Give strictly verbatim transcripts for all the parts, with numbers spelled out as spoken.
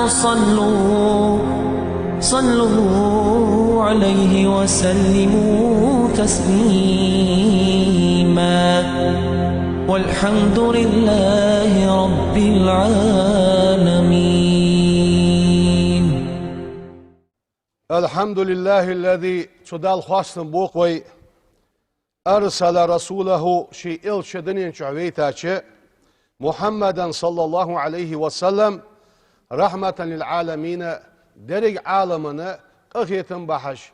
صلوا، صلوا عليه وسلموا تسليما. والحمد لله رب العالمين. الحمد لله الذي, цу Далла хоастам бу-кх вай, أرسل رسوله, ший элча дунен чу вайтача, محمدا صلى الله عليه وسلم, رحمة للعالمين, деррига Ӏаламана къахетам бахьаш,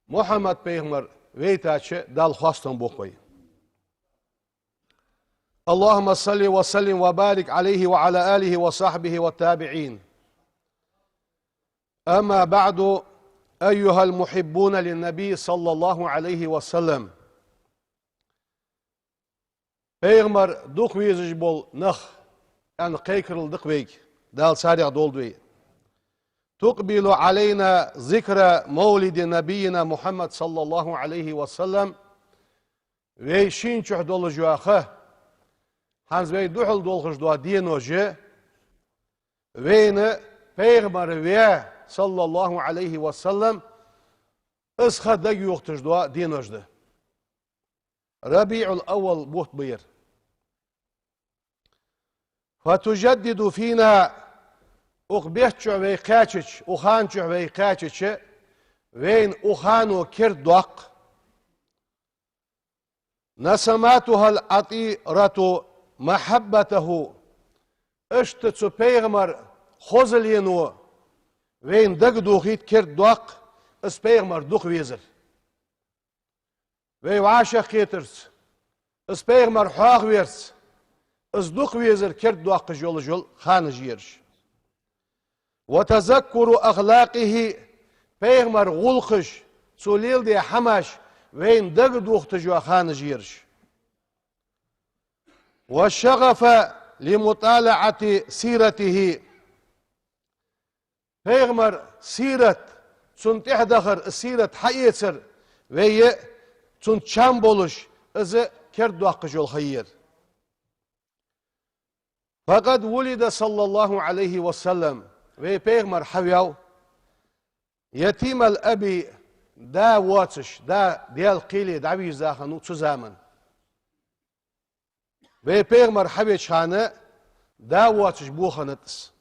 Мухьаммад пайхамар вайтача Далла хоастам бу-кх вай. اللهم صل وسلم وبارك عليه وعلى آله وصحبه والتابعين. أما بعد، أيها المحبون للنبي صلى الله عليه وسلم. Пайхамар дукха везаш бола нах, аьнна кхайкарал да-кх вайга, Дала царех долда вай. تقبل علينا ذكرى مولد نبينا محمد صلى الله عليه وسلم. Вай шийна чу долаш йола ха, хӀанз вай духьал долхаш дола денош, вайна пайхамар ваь, صلى الله عليه وسلم, из ха дагайохийташ дола денош да. ربيع الأول бутт ба ер. فتجدد فينا, укх бетта чу вай кхаьчача, укх хана чу вай кхаьчача, вайна укх хано кердадоаккх. نسماتها العطرة محبته. Иштта цу пайхамара хоза лено вайна дагадохийт, кердадоаккх из пайхамар дукха везар. Вай вӀашагӀкхетарца, из пайхамар хьоахаварца, из дукха везар кердадоаккхаш йолаш йола ханаш я ераш. وتذكر أخلاقه, пайхамара гӀулакхаш, цо леладаь хӀамаш вайна дагадохийташ йола ханаш я ераш. والشغف لمطالعة سيرته. Пайхамара сират, цунна тӀехьа дахар, сират хьаэцар вай, цунца чам болаш, из кердадоаккхаш йола ха я ер. فقد ولد صلى الله عليه وسلم, вай пайхамар хьаваьв, يتيم الأب, да воацаш, да Даьла кхеле дӀавийрза хиннав цу заман. Вай пайхамар хьавеча хана да воацаш бо хиннад из.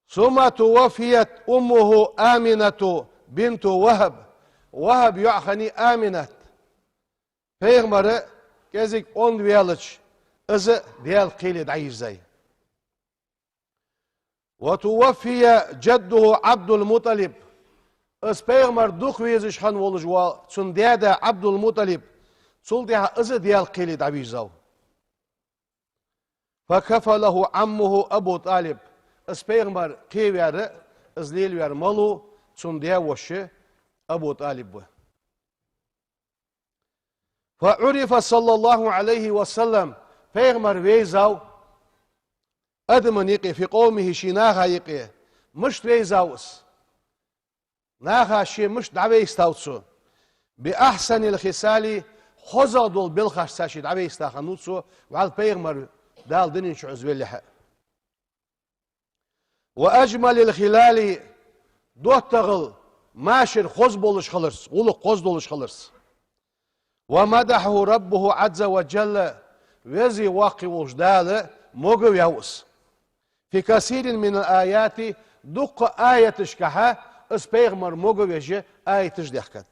ثم توفيت أمه آمنة بنت وهب. ВахӀаб йоӀ хиннай Аминат. Пайхамара кӀезига онда ваьлча, из Даьла кхеле дӀайийрзай. وتوفي جده عبد المطلب. Из пайхамар дукха везаш хинна волаш вола цун даь-да Ӏабдул-МутӀалиб, цул тӀехьа из Даьла кхеле дӀавийрзав. فكفله عمه أبو طالب. Из пайхамар кхеваьр, из лелаваьр малав? Цун даь-воша Абу ТӀалиб ва. فعرف صلى الله عليه وسلم, пайхамар вайзав адамашта юкъе, في قومه, ший наха юкъе. Мишта вайзав из? Наха ше мишта дӀавайстав цо? بأحسن الخصال, хозагӀа дола белхашца ше дӀавайста хиннав цо, вӀалла пайхамар Дала дунен чу из веллехьа. وأجمل الخلال, доттагӀал, машар хоза болаш хиларца, гӀулакх хоза долаш хиларца. ومدحه ربه عز وجل, Веза-Воккха волча Дала могаваьв из. في كثير من الآيات, дуккха аяташкахьа из пайхамар могавеш аяташ даьхкад.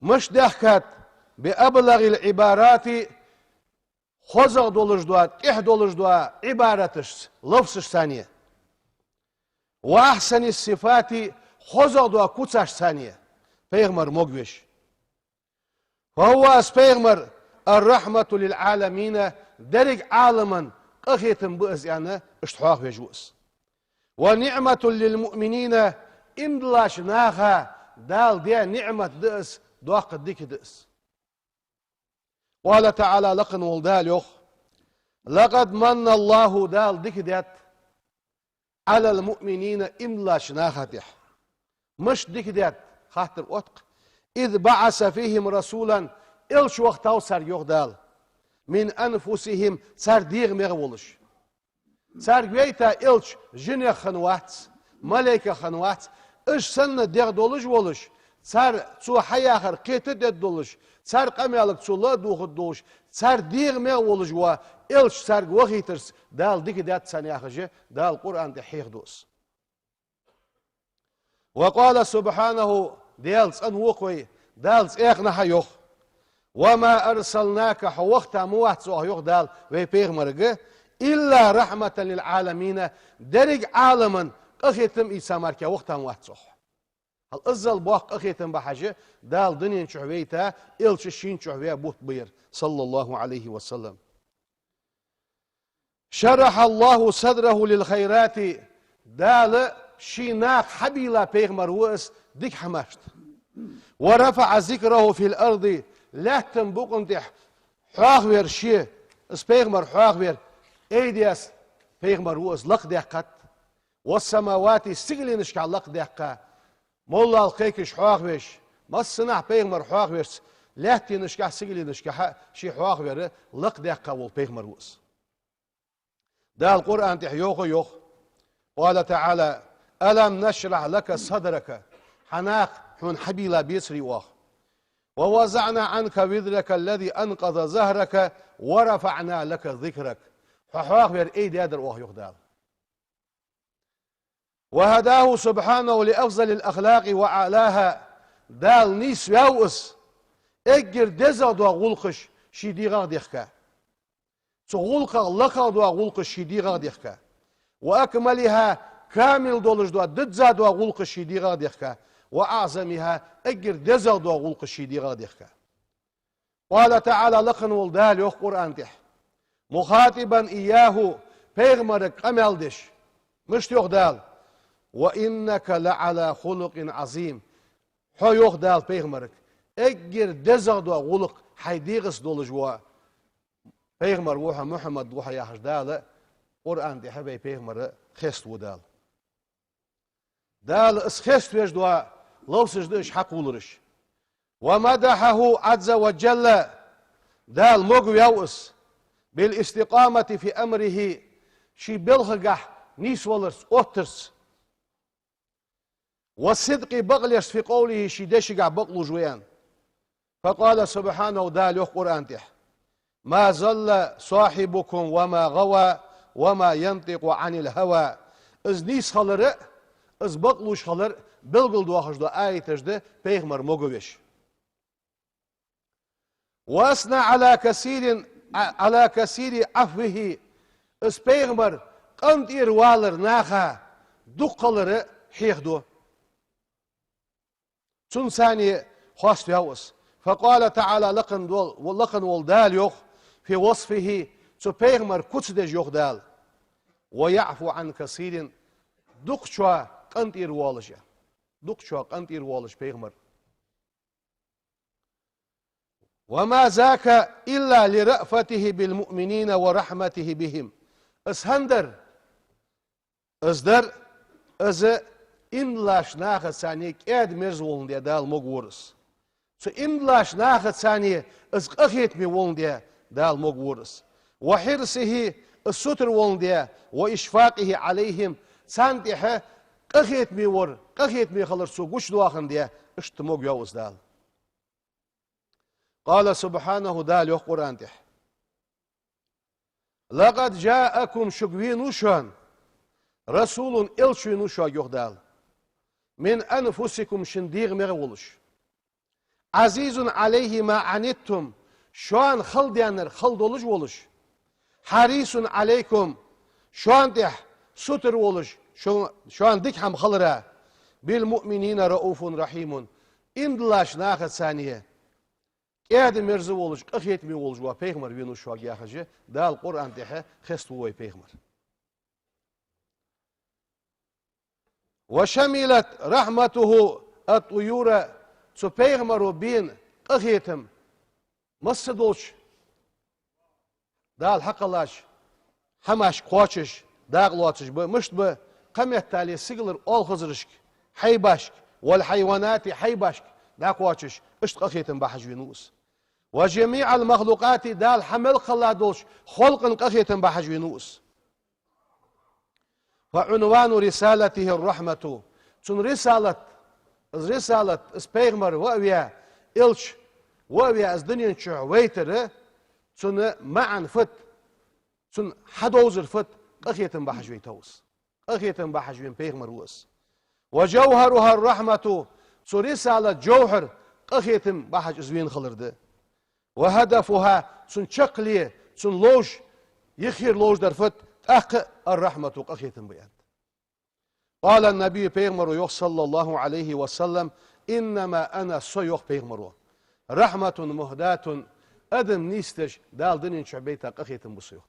Мишта даьхкад? بأبلغ العبارات, хозагӀа долаш дола, тӀех долаш дола Ӏибараташца, лафзашца. وأحسن الصفات, хозагӀа дола куцашца пайхамар могавеш. فهو, из пайхамар, الرحمة للعالمين, деррига Ӏаламан къахетам ба из аьнна, иштта хьоахавеш ва из. ونعمة للمؤمنين, иман диллача наха Дала даь ниӀмат да из, доккха дика да из. قال تعالى, лакха вола Дала йоах: لقد من الله, Дала дика даьд, على المؤمنين, иман диллача наха тӀехьа. Мишта дика даьд, хаттар отт-кх. إذ بعث فيهم رسولا, элча вахийтав царга, йоах Дала, من أنفسهم, цар дегӀамегӀа волаш. Царга вайта элча жинех хинна вац, малейкех хинна вац, уж санна дегӀ долаш волаш, цар цо хьаяхар кхетадергдолаш, цар къамаьлага цо ладувгӀаргдолаш, цар дегӀамегӀа волаш вола элча царга вахийтарца Дала дика даьд царна яхаш, Дала Къуръан тӀа хьехаду из. وقال سبحانه, Даьла цӀенвоаккх вай, Дала цӀаькханахьа йоах: وما أرسلناك, хьо вахийта ма вац оаха, йоах Дала, вай пайхамарга, إلا رحمة للعالمين, деррига Ӏаламан къахетам ийца мара вахийта ма вац оаха. Хьал иззал боккха къахетам ба хьажа, Дала дунен чухь вайта, элча шийна чухь ваь бутт ба ер, صلى الله عليه وسلم. شرح الله صدره للخيرات, Дала ший наха хьабийлла пайхамар ва из дика хӀамашта. ورفع ذكره في الأرض, лаьттан букъа тӀа хьоахаваьр ше, из пайхамар хьоахаваьр, айдес пайхамар ва из лакхдаьккхад. والسماوات, сигаленашка лакхдаьккха, моллагӀа кхайкаш хьоахавеш, массанахьа пайхамар хьоахавеш, лаьттанашка, сигаленашка ше хьоахаваьр лакхдаьккха вола пайхамар ва из. Дала Къуръан тӀа йоах, йоах. قال تعالى: ألم نشرح لك صدرك, хьа наха хьона хьабийлла бецарий оаха. ووضعنا عنك وزرك الذي أنقض ظهرك ورفعنا لك ذكرك. Хьо хьоахаваьр айдаьдар оаха, йоах Дала. وهداه سبحانه لأفضل الأخلاق وأعلاها. Дала нийсваьв из, эггара дезагӀа дола гӀулакхаш ший дегӀах дехка. Цу гӀулакхех лакхагӀа дола гӀулакхаш ший дегӀах дехка. وأكملها, камил долаш дола, дизза дола гӀулакхаш ший дегӀах дехка. وأعظمها, эггара дезагӀа дола гӀулакхаш ший дегӀах дехка. قال تعالى, лакха вола Дала йоах Къуръан тӀа, مخاطبا إياه, пайхамарга къамаьл деш. Мишта йоах Дала: وإنك لعلى خلق عظيم. Хьо, йоах Дала пайхамарга, эггара дезагӀа дола гӀулакх хьай дегӀаца долаш вола пайхамар ва хьо, Мухьаммад ва хьо, яхаш Дала Къуръан тӀа вай пайхамар хеставу Дала. Дала из хеставеш дола ловцаш да уж хьакхувлараш. ومدحه عز وجل, Дала могаваьв из, بالاستقامة في أمره, ший белхагахь нийсваларца, оттарца. والصدق, бакълувш, في قوله, ший дешагахь бакълувш ва аьнна. فقال سبحانه, Дала йоах Къуръан тӀа: ما ضل صاحبكم وما غوى وما ينطق عن الهوى. Из нийса хилар а, из бакълувш хилар а белгалдоахаш дола аяташ да пайхамар могавеш. وأثنى على كثير، على كثير عفوه. Из пайхамар къинтӀера валар наха дукха хилар а хьехаду. Цунца цхьана хоаставаьв из. فقال تعالى, лакха вола, лакха вола Дала йоах, في وصفه, цу пайхамара куц деш йоах Дала: ويعفو عن كثير, дукхачоа къинтӀера волаш. Дукхачоа къинтӀера волаш пайхамар. وما ذاك إلا لرأفته بالمؤمنين ورحمته بهم. Из хӀана дар? Из дар, из иман долаш нахаца цхьана кӀаьда-мерза воландаь Дала могавора из. Цу иман долаш нахаца цхьана из къахетаме воландаь Дала могавора из. وحرصه, из сутара воландаь, وإشفاقه عليهم, царна тӀехьа къахетаме вар, къахетаме хилар цо гучадоахандаь, иштта могаваьв из Дала. قال سبحانه, Дала йоах Къуръан тӀа: لقد جاءكم, шуга венав шоана, رسول, элча венав шуга, йоах Дала, من أنفسكم, шун дегӀамегӀа волаш. عزيز عليه ما عنتم, шоана хала даьннар хала долаш волаш. حريص عليكم, шоана тӀехьа сутара волаш, шо-, шоана дика хӀама хилара. بالمؤمنين رءوف رحيم, иман долаш нахаца цхьана кӀаьда-мерза волаш, къахетаме волаш вола пайхамар венав шуга, яхаш, Дала Къуръан тӀа хеставу вай пайхамар. وشملت رحمته الطيور, цу пайхамаро бена къахетам масса долча Дала хьакхеллача хӀамашка кхоачаш, дакъа лоацаш ба, мишта ба, кхыметтел сигалара оалхазарашка, хьайбашка, والحيوانات, хьайбашка дӀакхоачаш, иштта къахетам бахьаш венав из. وجميع المخلوقات, Дала хьа мел кхелла долча халкъа къахетам бахьаш венав из. فعنوان رسالته الرحمة. Цун рисалат, из рисалат, из пайхамар ва а ваь, элча ва а ваь, из дунен чу вайтар, цун маӀан фуд, цун хьадовзар фуд, къахетам бахьаш вайтав из. Къахетам бахьаш вена пайхамар ва из. وجوهرها الرحمة. Цу рисалата жовхӀар къахетам бахьаш из вена хилар да. وهدفها, цун чаккхе, цун ловш, юххера ловш дар фуд, тӀаккха الرحمة, къахетам ба аьннад. قال النبي, пайхамаро йоах, صلى الله عليه وسلم: إنما أنا, со, йоах пайхамаро, رحمة مهداة, адам нийсдеш, Дала дунен чу байта къахетам ба со, йоах.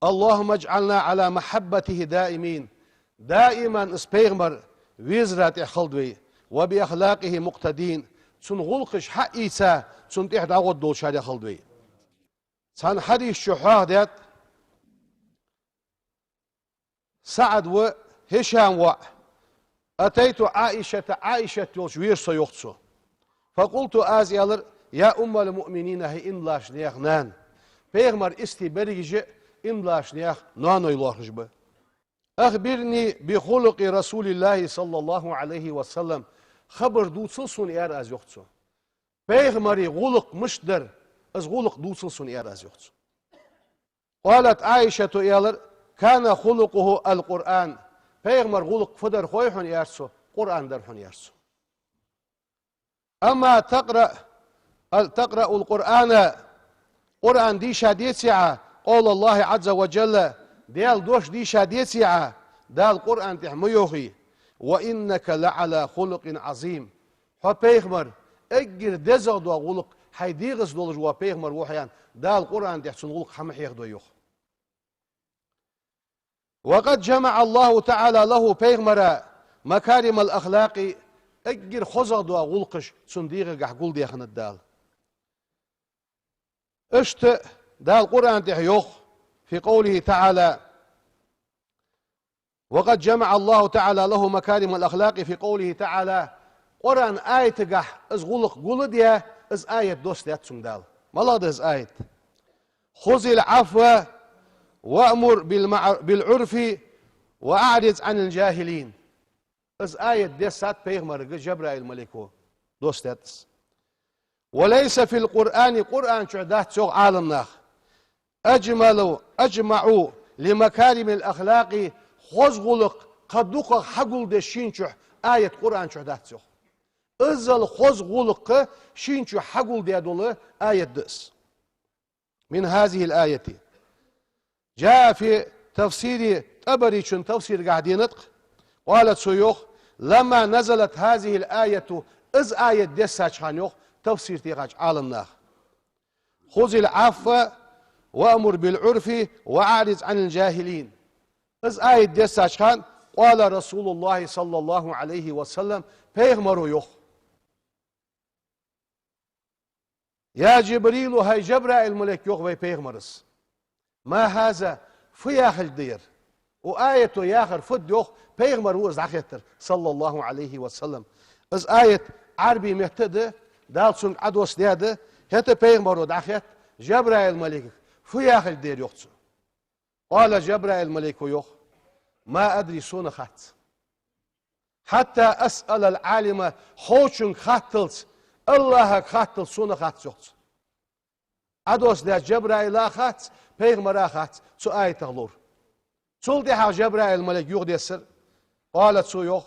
اللهم اجعلنا على محبته دائمين. Даиман из пайхамар везара тӀа хилда вай. وبأخلاقه مقتدين. Цун гӀулакхаш хьаийца, цунна тӀехьа дӀагӀоргдолчарех хилда вай. Цхьан хьадиса чу хьоахадаьд СаӀда воӀ, ХӀишама воӀ: أتيت عائشة, Ӏаишат йолча вера со, йоах цо. فقلت, аз аьлар: يا أم المؤمنين, хӀай иман долча наьха нана. Пайхамара истий берригаш а иман долча наьха ноаной лоархӀаш ба. أخبرني بخلق رسول الله صلى الله عليه وسلم. Хабар дувцал сона, аьлар аз, йоах цо. Пайхамара гӀулакх мишта дар, из гӀулакх дувцал сона, аьлар аз, йоах цо. قالت عائشة, аьлар: كان خلقه القرآن. Пайхамара гӀулакх фу дар хой хьона, аьлар цо, Къуръан дар хьона, аьлар цо. أما تقرأ، تقرأ القرآن, Къуръан дийша деций Ӏа, قول الله عز وجل, Даьла дош дийша деций Ӏа, Дала Къуръан тӀа ма йоахий: وإنك لعلى خلق عظيم. Хьо, пайхамар, эггара дезагӀа дола гӀулакх, хьай дегӀаца долаш вола пайхамар ва хьо, аьнна, Дала Къуръан тӀа цун гӀулакх хьа ма хьехадой, йоах. وقد جمع الله تعالى له, пайхамара, مكارم الأخلاق, эггара хозагӀа дола гӀулакхаш цун дегӀагахь гулдеханад Дала. Иштта Дала Къуръан тӀа йоах, في قوله تعالى: وقد جمع الله تعالى له مكارم الأخلاق في قوله تعالى. Къуръан аятагахь из гӀулакх гулдаь, из аят доссадаьд цунга Дала. МалагӀа да из аят? خذ العفو وأمر بالمع-، بالعرف وأعرض عن الجاهلين. Из аят дессад пайхамарга Жабраил малайко, доссадаьд из. وليس في القرآن, Къуръан чу дац, йоах Ӏаламнаха, أجمل، أجمع لمكارم الأخلاق, хоза гӀулакх кхы дукхагӀа хьагулдеш шийна чу аят Къуръан чу дац, йоах. Иззал хоза гӀулакх шийна чу хьагулдаь дола аят да из. من هذه الآية. جاء في تفسير, ТӀабаричун тафсирагахь денад-кх, قال, цо йоах: لما نزلت هذه الآية, из аят дессача хана, йоах тафсир техача Ӏаламнаха: خذ العفو وأمر بالعرف وأعرض عن الجاهلين. Из аят дессача хана, قال رسول الله صلى الله عليه وسلم, пайхамаро йоах: يا جبريل, хӀай Жабраил малайк, йоах вай пайхамарас, ما هذا, фу яхилга да ер? Укх аято яхар фуд, йоах, пайхамар ва из дӀахеттар, صلى الله عليه وسلم. Из аят Ӏарбий метта а да, Дала цунга Ӏодоссадаь а да, хӀаьта пайхамаро дӀахаьттад Жабраил малайкага: фу яхилга да ер, йоах цо. قال, Жабраил малайко йоах: ما أدري, сона хац. حتى أسأل العالم, ховчунга хатталца, АллахӀага хатталца сона хац, йоах цо. Ӏодоссадаьча Жабраила хац, пайхамара хац цу аятах ловр. Цул тӀехьагӀа Жабраил малайк юхадессар, قال, цо йоах: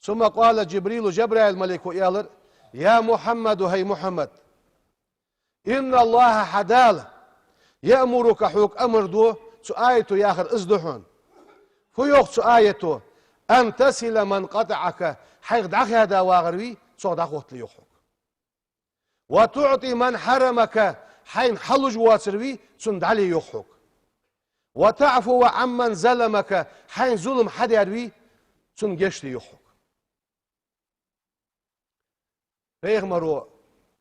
ثم قال جبريل, Жабраил малайко аьлар: يا محمد, хӀай Мухьаммад, إن الله, хьа Дала, يأمرك, хьога амар ду, цу аято яхар из да хьона. Фу йоах цу аято? أن تصل من قطعك, хьайх дӀахаьда вагӀар вий, цох дӀахоттале, йоах хьога. وتعطي من حرمك, хьайна хьалуш воацар вий, цунна дӀале, йоах хьога. وتعفو عمن ظلمك, хьайна зулам хьадаьр вий, цунна гешт де, йоах хьога. Пайхамаро: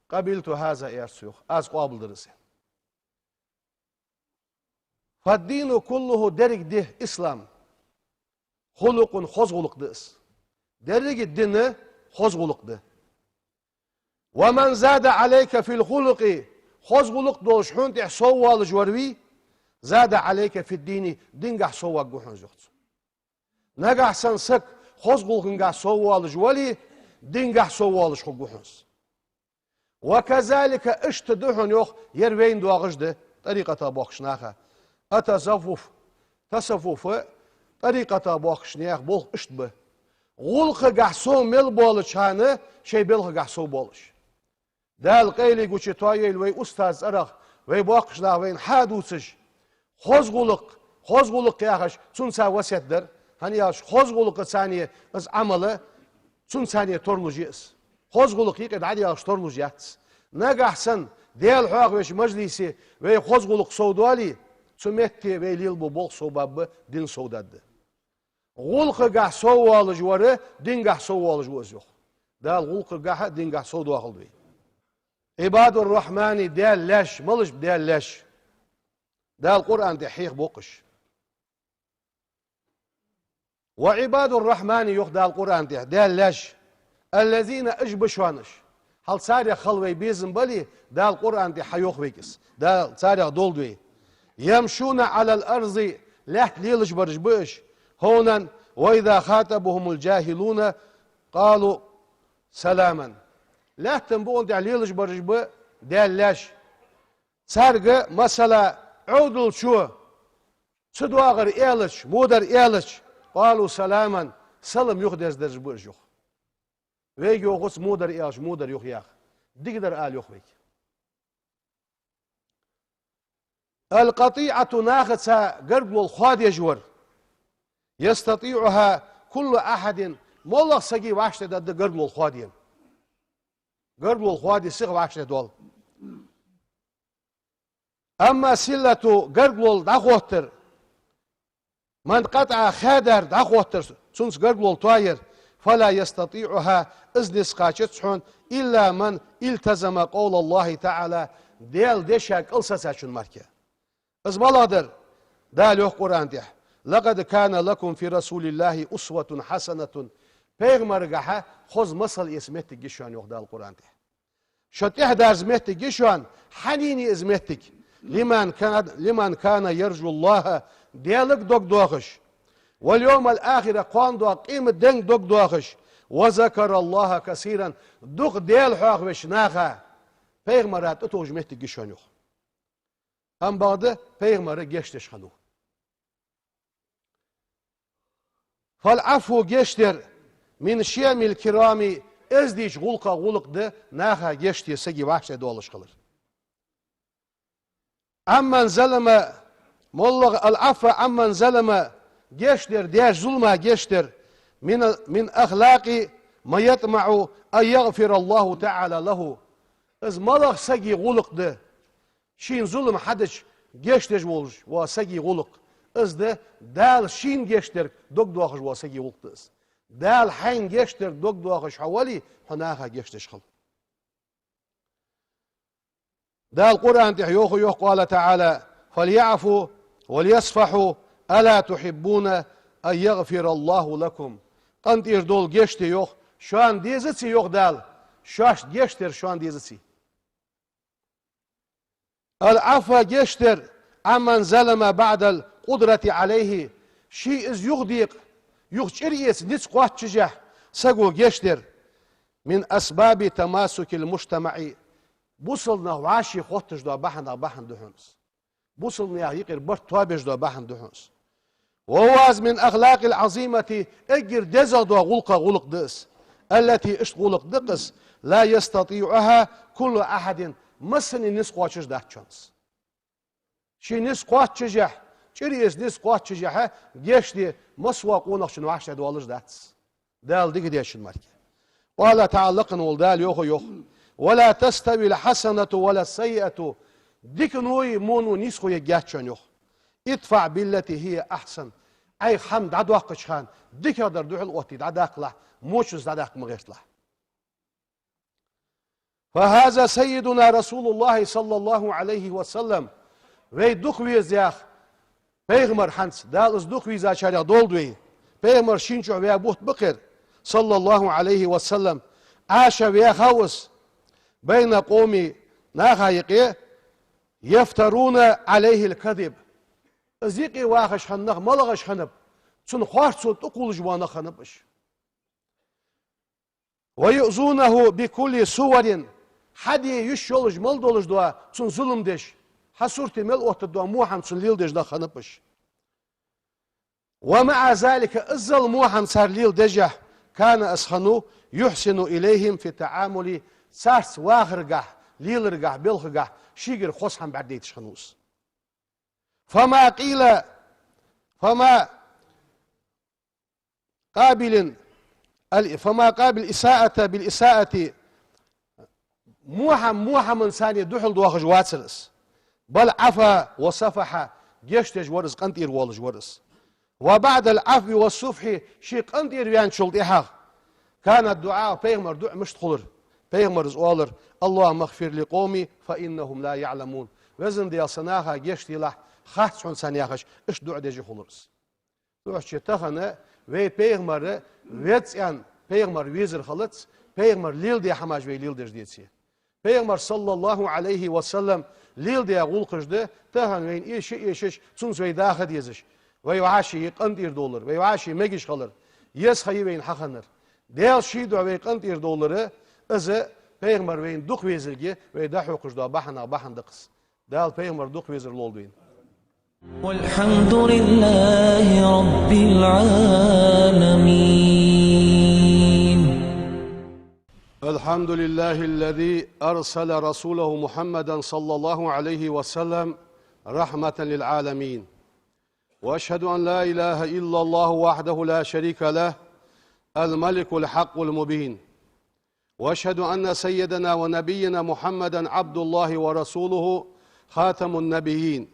قبلت هذا, аьлар цо, йоах, аз къоабалдир из. فالدين كله, деррига ди, ислам, خلق, хоза гӀулакх да из. Деррига ди хоза гӀулакх да. ومن زاد عليك في الخلق, хоза гӀулакх долаш хьона тӀехьа соввалаш вар вий, زاد عليك في الدين, дингахь сов воагӀа хьона из, йоах цо. Нагахь санна саг хоза гӀулакхагахь сов воалаш вале, дингахь сов воалаш хургва хьона из. وكذلك, иштта да хьона, йоах, ер вайна доагӀаш да тӀарикъатах боахкача наха. التصوف, тасаввуф, тӀарикъатах боахкача наьха болх иштта ба. ГӀулакхагахь сов мел боалача хана, шоай балхагахь сов боалаш. Дала къайле гуча тоайойла вай устаза цӀерах, вай боккхийча наха вайна хьадувцаш, хоза гӀулакх, хоза гӀулакх яхаш, цунца васкет дар, хӀана аьлча хоза гӀулакх царна, из Ӏамал, цунца тарлуш я из. Хоза гӀулакх юкъе дӀаделаш тарлуш яц. Нагахь санна, Даьла хьоахавеш мажлисе вай хоза гӀулакх сов доале, цу метте вай лелабу болх сов баргба, дин сов даргда. ГӀулакхагахь сов воалаш вар, дингахь сов воалаш ва из, йоах. Дала гӀулакхагахьа, дингахьа сов доахалда вай. عباد الرحمن, Даьла лаьш, малаш ба Даьла лаьш? Дала Къуръан тӀа хьехабу-кх уж. وعباد الرحمن, йоах Дала Къуръан тӀа, Даьла лаьш, الذين, уж ба шоана уж. Хьал царех хила вай безам бале, Дала Къуръан тӀа хьайоах вайга из. Дала царех долда вай. يمشون على الأرض, лаьтта лелаш бараш ба уж, هونا, وإذا خاطبهم الجاهلون قالوا سلاما. Лаьттан букъа тӀа лелаш бараш ба Даьла лаьш. Царга, масала, Ӏовдалчо цу доагӀар аьлча, водар аьлча, قالوا سلاما, салам юхадерзадераш ба уж, йоах. Вайга йоахац водар аьлча, водар юха яха. Дикадар ала йоах вайга. القطيعة, нахаца гаргало хоадеш вар. يستطيعها كل أحد, моллагӀча сага вӀаштӀехьдаргда гаргало хоадена. Гаргало хоаде сиха вӀаштӀехьдоал. أما الصلة, гаргало дӀахоттар, من قطعها, хаьдар дӀахоттар, цунца гаргало тоаяр, فلا يستطيعها, из низ кхоачац хьона, إلا من التزم قول الله تعالى, Даьла деша кӀалсацачун мара. Из малагӀа дар? Дала йоах Къуръан тӀа: لقد كان لكم في رسول الله أسوة حسنة. Пайхамарагахьа хоза масал эца моттиг я шоана, йоах Дала Къуръан тӀа. Шо тӀехьадарза моттиг я шоана, хьанна я из моттиг? لمن كان، لمن كان يرجو الله, Даьлага дог доахаш, واليوم الآخر, кхоана доагӀача къематденга дог доахаш, وذكر الله كثيرا, дукха Даьла хьоахавеш наха. Пайхамара тӀатовжа моттиг я шоана, йоах. Амма бакъда пайхамар гешт деш хиннав. فالعفو, гешт дар, من شيم الكرام, эздийча гӀулакхех гӀулакх да наха гешт де, сага вӀаштӀехьдоалаш хилар. عمن ظلم, моллагӀа, العفو عمن ظلم, гешт дар, даьча зулама гешт дар, من، من أخلاق من يطمع أن يغفر الله تعالى له. Из малагӀча сага гӀулакх да? Шийна зулам хьадича гешт деш волаш вола сага гӀулакх из да, Дала шийна гешт дарга дог доахаш вола сага гӀулакх да из. Дала хьайна гешт дарга дог доахаш хьо вале, хьо наха гешт деш хила. Дала Къуръан тӀа йоах, йоах: قال تعالى: فليعفوا وليصفحوا ألا تحبون أن يغفر الله لكم. КъинтӀера довла, гешт де, йоах, шоана дезаций, йоах Дала, шоашта гешт дар шоана дезаций? العفو, гешт дар, عمن ظلم بعد القدرة عليه, ше из юхадекъа, юха чӀир эца низ кхоачашехь саго гешт дар, من أسباب تماسك المجتمع, бусалба нах вӀаший хотташ дола бахьанех бахьан да хьона из. Бусалба наьха юкъера барт тоабеш дола бахьан да хьона из. وهو من الأخلاق العظيمة, эггара дезагӀа дола гӀулакхех гӀулакх да из. التي, иштта гӀулакх да-кх из, لا يستطيعها كل أحد, массане низ кхоачаш дац шоана из. Ше низ кхоачашехь, чӀир эца низ кхоачашехь, гешт де, массавола къонахчун вӀаштӀехьдоалаш дац. Дала дика дечун мара. قال تعالى, лакха вола Дала йоах, йоах: ولا تستوي الحسنة ولا السيئة, дикано а, воно а нийсхо ергьяц шоана, йоах. ادفع بالتي هي أحسن. Ӏайха хӀама дӀадоаккхача хана дикагӀдар духьал оттаде дӀадаккхалахь, вочунца дӀадаккха ма гӀерталахь. فهذا سيدنا رسول الله صلى الله عليه وسلم. Вай дукха веза яха пайхамар хӀанз, Дала из дукха везачарех долда вай. Пайхамар шийна чу ваь бутт ба-кх ер, صلى الله عليه وسلم. Ӏаша ваьхав из, بين قوم, наха юкъе, يفترون عليه الكذب. Из юкъе вахаш хинна нах малагӀаш хиннаб? Цун харцо тӀакхувлаш бола нах хиннаб уж. «ويؤذونه بكل صور», хьаде йиш йолаш мел долаш дола цунна зулам деш, хьа сурте мел оттаргдола во хӀама цунна леладеш нах хиннаб уж. «ومع ذلك», иззал во хӀама цар леладеш, «كان», из хиннав, «يحسن إليهم في التعامل», царца вахаргахьа, леларгахьа, белхагахьа шийгара хоза хӀама бӀаргадайташ хиннав из. «فما قيل، فما قابل، فما قابل الإساءة بالإساءة», во хӀама во хӀаманца духьал доахаш вацар из. «بل عفا وصفح», гешт деш вар из, къинтӀера волаш вар из. «وبعد العفو والصفح», ше къинтӀера ваьнначул тӀехьагӀа, «كان الدعاء», пайхамара дуӀа мишта хулар? Пайхамара из оалар: «اللهم اغفر لقومي فإنهم لا يعلمون». Везан Даьла, са наха гешт делахь, хац хьона царна, яхаш, иштта дуӀа деш хулар из. Цудухьа тахан вай пайхамар веза аьнна, пайхамар везар хилац, пайхамара леладаь хӀамаш вай леладеш деце. Пайхамара, صلى الله عليه وسلم, леладаь гӀулакхаш да тахан вайна эша а эшаш, цунца вай даха дезаш. Вай вӀаший къинтӀера довлар, вай вӀаший мегаш хилар, еза ха я вайна хьахиннар. Даьла ший духьа вай къинтӀера довлар, из пайхамар вайна дукха везилга вай дӀахьокхаш дола бахьанех бахьан да-кх из. Дала пайхамар дукха везар лолда вайна. والحمد لله رب العالمين. الحمد لله الذي أرسل رسوله محمدا صلى الله عليه وسلم رحمة للعالمين. وأشهد أن لا إله إلا الله وحده لا شريك له، الملك الحق المبين. وأشهد أن سيدنا ونبينا محمدا عبد الله ورسوله خاتم النبيين.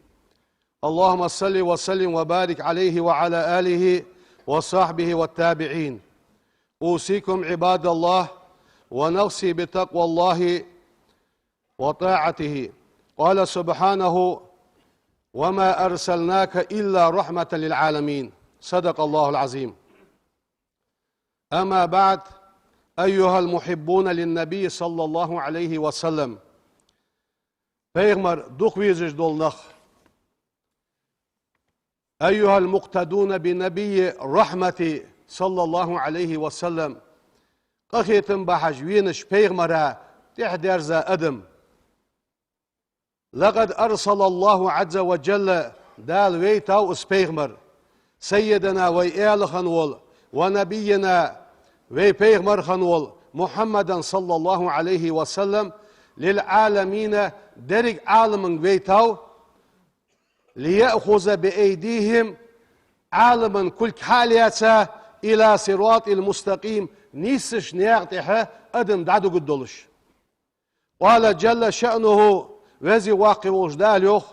اللهم صل وسلم وبارك عليه وعلى آله وصحبه والتابعين. أوصيكم عباد الله ونفسي بتقوى الله وطاعته. قال سبحانه: وما أرسلناك إلا رحمة للعالمين. صدق الله العظيم. أما بعد، أيها المحبون للنبي صلى الله عليه وسلم. Пайхамар дукха везаш дола нах. أيها المقتدون بنبي الرحمة صلى الله عليه وسلم. Къахетам бахьаш венаш пайхамара тӀехьадерза адам. لقد أرسل الله عز وجل, Дала вайтав из пайхамар, سيدنا, вай аьла хинна вола, ونبينا, вай пайхамар хинна вола, محمدا صلى الله عليه وسلم, للعالمين, деррига Ӏаламанга вайтав, ليأخذ بأيديهم, Ӏаламан кулг хьа а лаьца, إلى الصراط المستقيم, нийсача наькъа тӀа адам дӀадугаргдолаш. قال جل شأنه, Веза-Воккха волча Дала йоах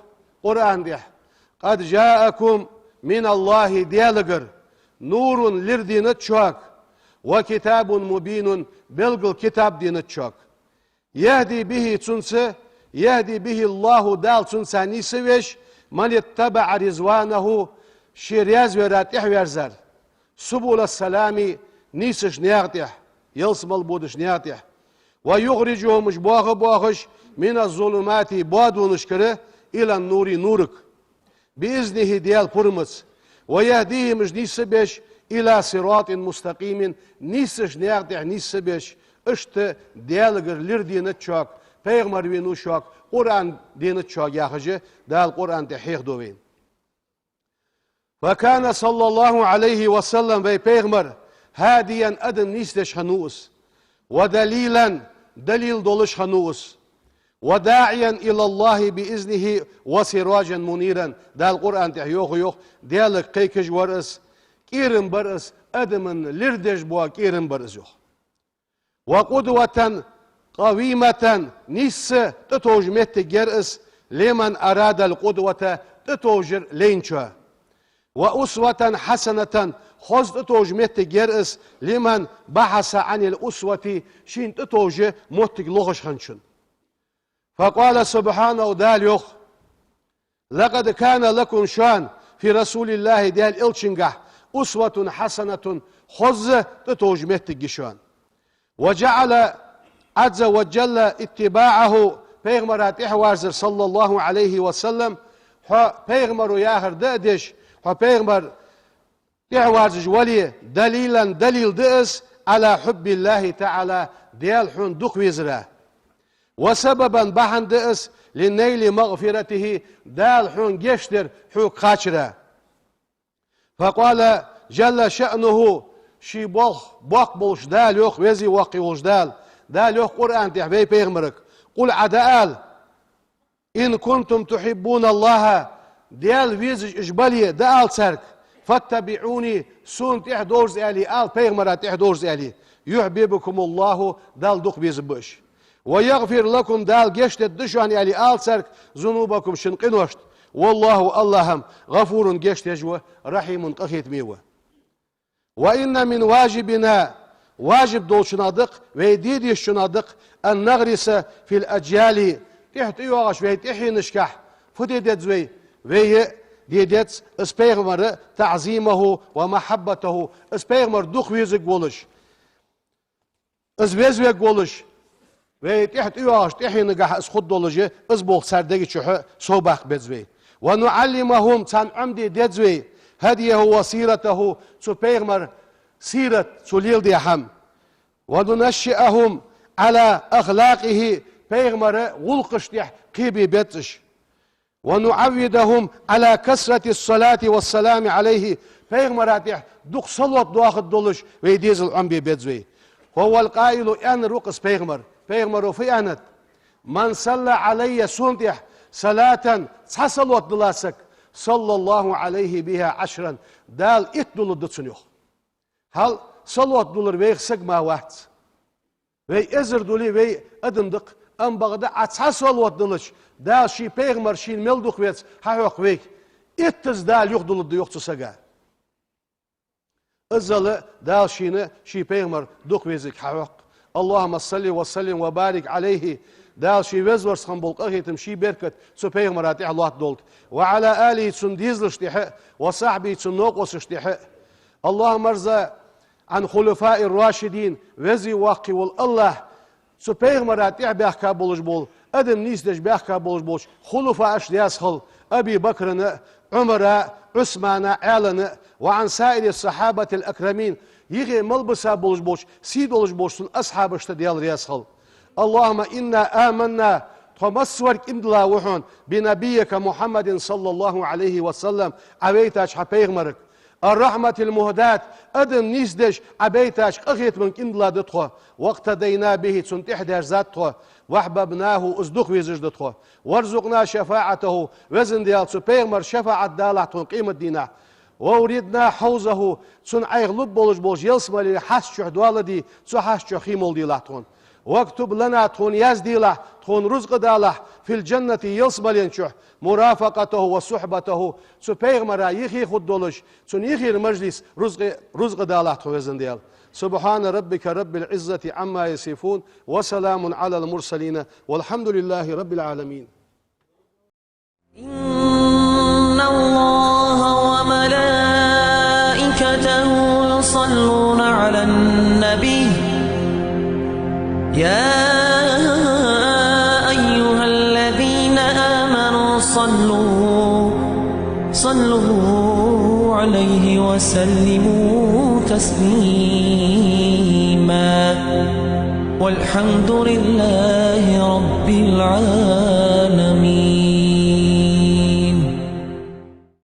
Къуръан тӀа: قد جاءكم من الله, Даьлагара, نور, лир денад шуга, وكتاب مبين, белгала китаб денад шуга. يهدي به, цунца, يهدي به الله, Дала цунца нийсвеш, من اتبع رضوانه, ше раьза вера тӀехьаверзар, سبل السلام, нийсача наькъа тӀа, ялсмала бодача наькъа тӀа. ويخرجهم, уж боаха а боахаш, من الظلمات, боадонашкара, إلى النور, нурага. بإذنه, Даьла пурамца. ويهديهم, уж нийсбеш, إلى صراط مستقيم, нийсача наькъа тӀа нийсбеш. Иштта Даьлагара лир денад шуга, пайхамар венав шуга, Къуръан денад шуга, яхаш, Дала Къуръан тӀа хьехаду вайна. فكان صلى الله عليه وسلم, вай пайхамар, هاديا, адам нийсдеш хиннав из, ودليلا, далил долаш хиннав из, وداعيا إلى الله بإذنه وسراجا منيرا. Дала Къуръан тӀа йоах, йоах, Даьлага кхайкаш вар из, кӀерам бар из, адамашта лир деш бола кӀерам бар из, йоах. وقدوة قويمة, нийсса тӀатовжа моттиг яр из, لمن أراد القدوة, тӀатовжар лайначоа. وأسوة حسنة, хоза тӀатовжа моттиг яр из, لمن بحث عن الأسوة, шийна тӀатовжа моттиг лохаш хинначоа. فقال سبحانه, Дала йоах: لقد كان لكم, шоана, في رسول الله, Даьла Элчангахьа, أسوة حسنة, хоза тӀатовжа моттиг я шоана. وجعل عز وجل اتباعه, пайхамара тӀехьаверзар, صلى الله عليه وسلم, хьо пайхамаро яхар да а деш, хьо пайхамар тӀехьаварзаш вале, دليلا, далил да из, على حب الله تعالى, Даьла хьона дукха везара. وسببا, бахьан да из, لنيل مغفرته, Дала хьона гешт дар хьога кхачара. فقال جل شأنه, ший болх, боккха болаш Дала йоах, веза-воккха волаш Дала. Дала йоах Къуръан тӀа вай пайхамарга: قل, Ӏа дӀаала, إن كنتم تحبون الله, Даьла везаш уж бале, дӀаала царга: فاتبعوني, сона тӀехьа довза аьле, ала, пайхамара тӀехьа довза аьле, يحببكم الله, Далла дукха везаргба уж. ويغفر لكم, Дала гешт дергда шоана аьле, ала царга: ذنوبكم, шун къиношта. والله, АллахӀ-м, غفور, гешт деш ва, رحيم, къахетаме ва. وإن من واجبنا, важиб долчунах да-кх, вай де дезачунах да-кх, أن نغرس في الأجيال, тӀехьа тӀайоагӀаш вай тӀехьенашка фу де деза вай? Вай де деза из пайхамар, تعظيمه ومحبته, из пайхамар дукха везаргволаш, из везавергволаш, вай тӀехьа тӀайоагӀаш тӀехьенагахьа из хургдолаш, из болх цар дега чухьа совбаккха беза вай. ونعلمهم, царна Ӏомаде деза вай, هديه وسيرته, цу пайхамара сират, цо леладаь хӀама. وننشئهم على أخلاقه, пайхамара гӀулакхашта тӀехьа кхебе беза уж. ونعودهم على كثرة الصلاة والسلام عليه, пайхамара тӀехьа дукха салот доахаргдолаш вай дезал Ӏомабе беза вай. وهو القائل, аьннар ва-кх из пайхамара. Пайхамаро фу аьннад: من صلى علي, сона тӀехьа, صلاة, цхьа салот дилла саг, صلى الله عليه بها عشرا, Дала итт дилларгда цунна, йоах. Хьал салот диллар вайх саг мара вац. Вай эзар дуле, вай адам да-кх, ам бакъда Ӏа цхьа салот диллача, Дала ший пайхамар шийна мел дукха веза хьахьокх вайга, иттаза Дала юха дилларгда, йоах, цу сага. Иззал Дала шийна ший пайхамар дукха везарг хьахьокх. اللهم صل وسلم وبارك عليه, Дала ший веза-воккха хинна бола къахетам, ший беркат цу пайхамара тӀехьа лоаттадолда. وعلى آله, цун дезалашта тӀехьа а, وصحبه, цун новкъосташта тӀехьа а. اللهم ارض عن الخلفاء الراشدين, веза-воккха вола АллахӀ, цу пайхамара тӀехьа баьхка болаш бола, адам нийсдеш баьхка болаш болча хулафаашта раьза хилва: Аби Бакрана, Ӏумара, Ӏусмана, Ӏаьлана, وعن سائر الصحابة الأكرمين, юхе мел биса болаш болча, сий долаш болча цун асхьабашта Даьла раьза хилва. اللهم إنا آمنا, тхо массаварг иман дилла ва хьона, بنبيك محمد صلى الله عليه وسلم, Ӏа вайтача хьа пайхамарга, الرحمة المهداة, адам нийсдеш Ӏа байтача къахетамга иман дилла да тхо, واقتدينا به, цунна тӀехьа даьржад тхо, وأحببناه, из дукха везаш да тхо, وارزقنا شفاعته, везан Даьла, цу пайхамара шафаӀат далахь тхона къематдийнахьа, وأوردنا حوضه, цунна Ӏайха лургболаш болча ялсмален хьаст чу доаладе, цу хьаст чу хий молделахь тхона. واكتب لنا, тхона язделахь, тхона рузкъа далахь, في الجنة, ялсмален чу, مرافقته وصحبته, цу пайхамара юхе хургдолаш, цун юхера мажлис, рузкъа, рузкъа далахь тхона, везан Даьла. سبحان ربك رب العزة عما يصفون وسلام على المرسلين والحمد لله رب العالمين. إن الله وملائكته يصلون على النبي، يا أيها الذين آمنوا صلوا، صلوا عليه وسلموا تسليما. والحمد لله رب العالمين.